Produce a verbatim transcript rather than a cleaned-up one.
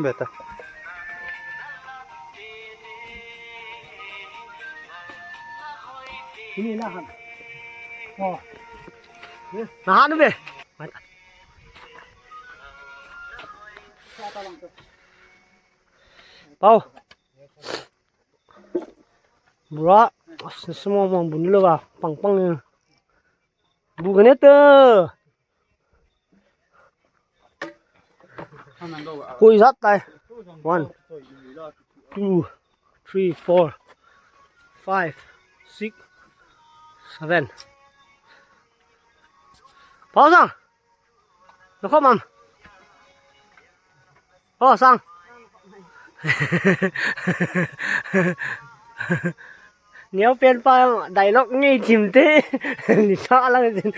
Beta. Ini nahan. Oh. Nahan be. Pau. Bura. Semua orang bunuh lah. Pang pang ni. Bukan itu. Koi jat tai. One, two, three, four, five, six, seven. Pau sang. Nako mam. Oh, sang. Neo pen pa dialogue ngei chim te. Ni sa lang din.